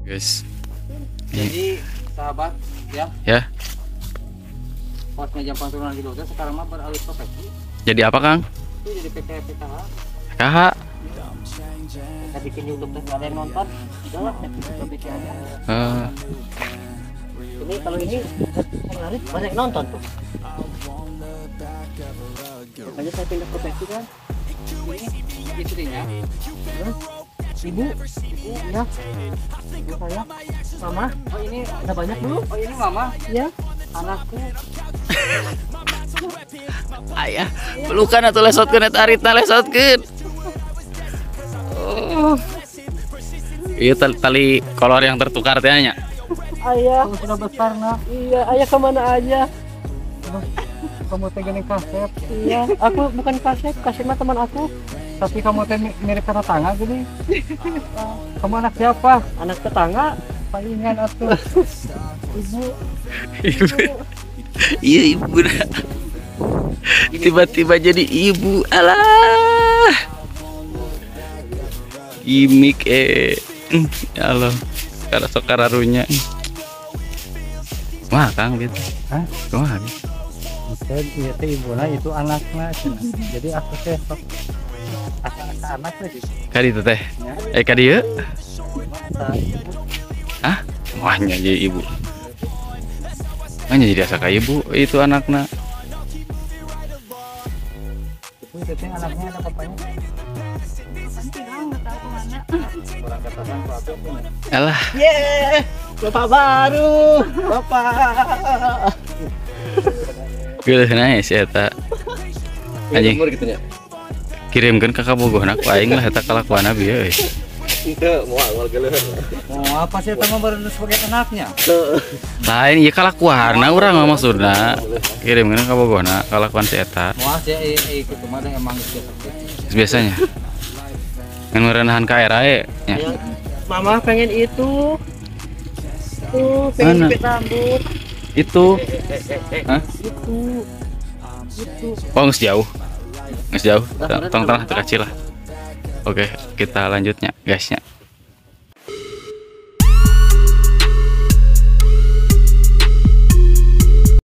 Guys. Jadi sahabat ya. Ya. Posnya Jampang turunan gitu sekarang mah beralih profesi. Jadi apa, Kang? Itu jadi PKH. PKH. Kita bikin YouTube terus nggak ada yang nonton. Udah lah, bikin aja. Ini kalau ini menarik banyak nonton tuh. Makanya saya pindah profesi kan. Ini istrinya. Ibu, ibu, ya, ibu saya, mama. Oh ini ada banyak dulu. Oh ini mama. Ya, anakku. Ayah, pelukan atau lesotkeun eta aritna lesotkeun. Oh. Iya tali kolor yang tertukar teh nya. Ayah, kamu sudah besar nak. Iya, ayah kemana aja? Kamu teh gini kasep. Iya, aku bukan kasep, kasep mah teman aku. Tapi kamu teh mirip tetangga gini. Kamu anak siapa? Anak tetangga. Palingan atuh. Ibu. Ibu. Iya ibu. Tiba-tiba jadi ibu. Alah. Gimik Ya Allah. Karena sok kararunya. Wah, Kang gitu. Hah? Wah. Ieu teh ibuna itu anakna. Jadi aku teh sok asa anak teh. Ka ditu teh. Ka dieu? Hah? Wah, nya jadi ibu. Nya jadi asa ka ibu itu anakna. Itu teh anaknya ada bapaknya. Alah. Yeay, bapak baru, bapak. Geuleuh nae si eta. Anjing. Kirimkeun ka kabogohna ku aing lah eta kalakuanna bieu euy. Henteu, moal geuleuh. Mau apa sih eta mah baru sebagai anaknya? Lain ieu kalakuanna urang mah maksudna. Kirimkeun ka kabogohna kalakuan si eta. Moal sih kitu mah emang geus biasa. Biasanya. Ngan merenahan ka era e nya. Mama pengen itu. Tuh, pengen jepit rambut. Itu. Hah? Itu. Itu. Oh, geus jauh. Geus jauh. Tong tong teh kecil lah. Oke, kita lanjutnya, guysnya.